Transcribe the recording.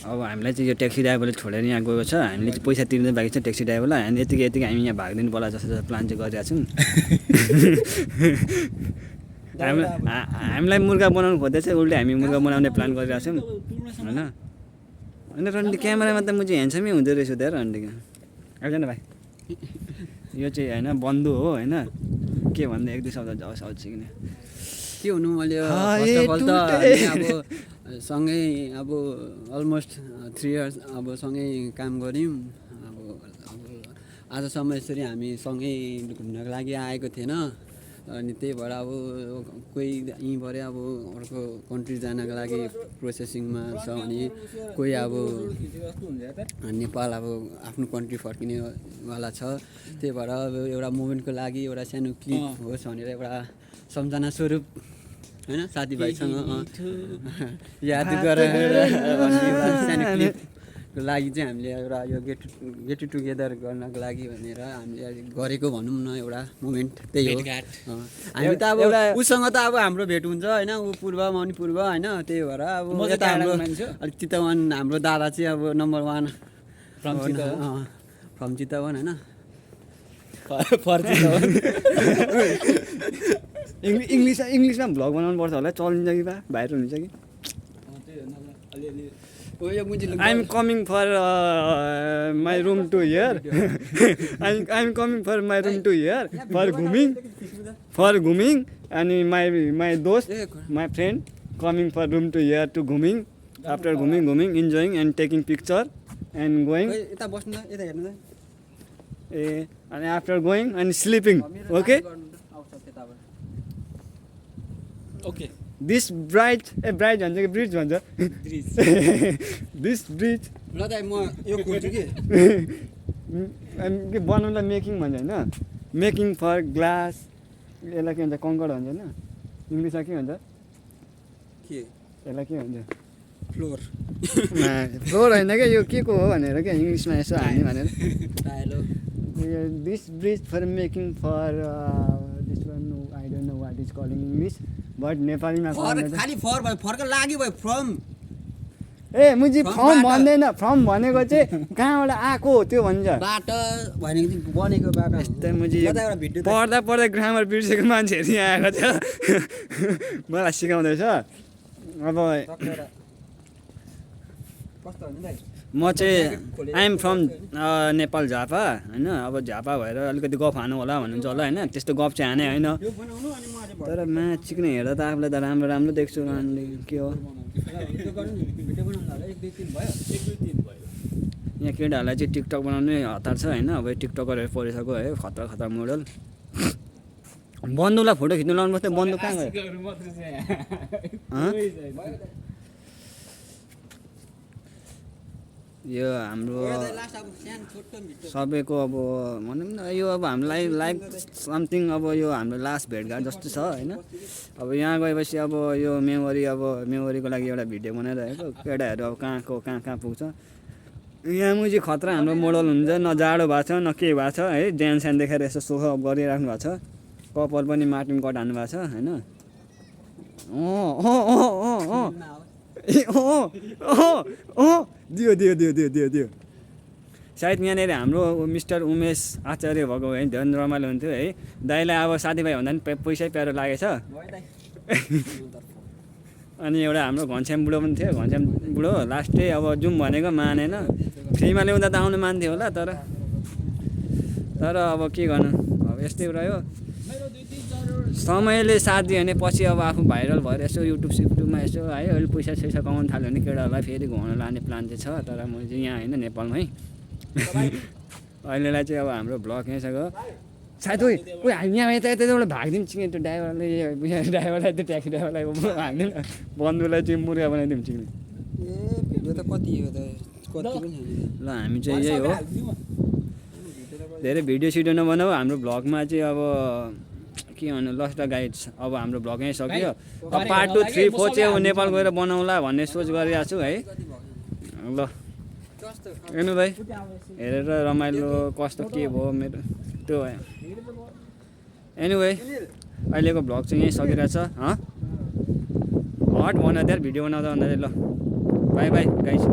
अब हामीलाई चाहिँ यो ट्याक्सी ड्राइभरले छोडेर यहाँ गएको छ हामीले चाहिँ पैसा तिर्नु बाँकी छ ट्याक्सी ड्राइभरलाई अनि यतिकै हामी यहाँ भागिदिनु पर्ला जस्तो प्लान चाहिँ गरिरहेको छौँ हामीलाई मुर्गा बनाउनु खोज्दैछ उल्टे हामी मुर्गा बनाउने प्लान गरिरहेको छौँ होइन होइन रन्डी क्यामेरामा त म चाहिँ ह्यान्डसमै हुँदो रहेछु त रन्डीको आउँछ न भाइ यो चाहिँ होइन बन्धु हो होइन के भन्दा एक दुई शब्द आउँछ किन के हुनु मैले फर्स्ट अफ अल त अब सँगै अब अलमोस्ट 3 इयर्स अब सँगै काम गऱ्यौँ अब आजसम्म यसरी हामी सँगै घुम्नको लागि आएको थिएन अनि त्यही भएर अब कोही यहीँबाट अब अर्को कन्ट्री जानको लागि प्रोसेसिङमा छ अनि कोही अब नेपाल अब आफ्नो कन्ट्री फर्किनेवाला छ त्यही भएर अब एउटा मोमेन्टको लागि एउटा सानो क्लिप होस् भनेर एउटा सम्झना स्वरूप होइन साथीभाइसँग याद गरेर सानो क्लिपको लागि चाहिँ हामीले एउटा यो गेट टुगेदर गर्नको लागि भनेर हामीले गरेको भनौँ न एउटा मोमेन्ट त्यही हो हामी त अब उसँग त अब हाम्रो भेट हुन्छ होइन ऊ पूर्व मणि पूर्व होइन त्यही भएर अब यता हाम्रो अलिक चितवन हाम्रो दादा चाहिँ अब नम्बर 1 फ्रम चितवन होइन इङ्ग्लिसमा भ्लग बनाउनु पर्छ होला चलिन्छ कि भाइरल हुन्छ कि I'm coming for my room to here. I'm coming for my room to here for grooming and my dost, my friend coming for room to here to grooming. After grooming, enjoying and taking picture and going. And after going and sleeping. Okay. Okay. This bridge भन्छ कि bridge भन्छ this bridge ल त म यो खोज्छु कि के बनाउनलाई मेकिङ भन्छ होइन मेकिङ फर ग्लास यसलाई के भन्छ कङ्कड भन्छ होइन इङ्ग्लिसमा के भन्छ यसलाई के भन्छ फ्लोर होइन क्या यो के को हो भनेर क्या इङ्ग्लिसमा यसो हाल्ने भनेर this bridge for making for this one I don't know what is calling English but नेपालीमा खाली फर भयो फरको लागि भयो फ्रम ए मुजी फ्रम भन्दैन फ्रम भनेको चाहिँ कहाँबाट आएको त्यो भन्छ बाटो भनेको चाहिँ बनेको बाटो यस्तै मुजी पढ्दा ग्रामर बिर्सेको मान्छेहरू यहाँ आएको थियो मलाई सिकाउँदैछ अब म चाहिँ आइएम फ्रम नेपाल झापा होइन अब झापा भएर अलिकति गफ हानु होला भन्नुहुन्छ होला होइन त्यस्तो गफ चाहिँ हाने होइन तर म्याच चिक्ने हेर्दा त आफूलाई त राम्रो देख्छु के हो यहाँ केटाहरूलाई चाहिँ टिकटक बनाउनै हतार छ होइन अब टिकटकरहरू परिसक्यो है खतरा मोडल बन्दुलाई फोटो खिच्नु लाउनु पर्छ बन्दु कहाँ गयो यो हाम्रो सबैको अब भनौँ न यो अब हामीलाई लाइक समथिङ अब यो हाम्रो लास्ट भेटघाट जस्तो छ होइन अब यहाँ गएपछि अब यो मेमोरीको लागि एउटा भिडियो बनाइरहेको केटाहरू अब कहाँ पुग्छ यहाँ मुजी खतरा हाम्रो मोडल हुन्छ न जाडो भएको छ न के भएको छ है ज्यान स्यान देखाएर यसो सोख गरिराख्नु भएको छ कपाल पनि मार्टिन कट हान्नु भएको छ होइन दियो सायद यहाँनिर हाम्रो मिस्टर उमेश आचार्य भएको है झन् रमाइलो हुन्थ्यो है दाइलाई अब साथीभाइ भन्दा पनि पैसै प्यारो लागेछ अनि एउटा हाम्रो घनश्याम बुढो पनि थियो घनश्याम बुढो लास्टै अब जाउँ भनेको मानेन फ्रीमा ल्याउँदा त आउनु मान्थ्यो होला तर अब के गर्नु अब यस्तै रह्यो समयले साथ दियो भने पछि अब आफू भाइरल भएर यसो युट्युबमा यसो है अहिले पैसा कमाउनु थाल्यो भने केटाहरूलाई फेरि घुमाउन लाने प्लान चाहिँ छ तर म चाहिँ यहाँ होइन नेपालमै अहिलेलाई चाहिँ अब हाम्रो ब्लग यहीँ छ सायद हामी यहाँ यताबाट भागिदिउँ चिक्ने त्यो ड्राइभरलाई त्यो ट्याक्सी ड्राइभरलाई हालिदिउँ बन्धुलाई चाहिँ मुर्गा बनाइदिउँ चिक्ने ल हामी चाहिँ यही हो धेरै भिडियो सिडियो नबनाऊ हाम्रो ब्लगमा चाहिँ अब के भन्नु लस्ट गाइड्स अब हाम्रो ब्लग यहीँ सक्यो अब पार्ट 2, 3, 4 चाहिँ नेपाल गएर बनाउँला भन्ने सोच गरिरहेको छु है ल हेर्नु भाइ हेरेर रमाइलो कस्तो के भयो मेरो त्यो एनिवे अहिलेको ब्लग चाहिँ यहीँ सकिरहेछ हट भन त्यहाँ भिडियो बनाउँदा ल बाई गाइस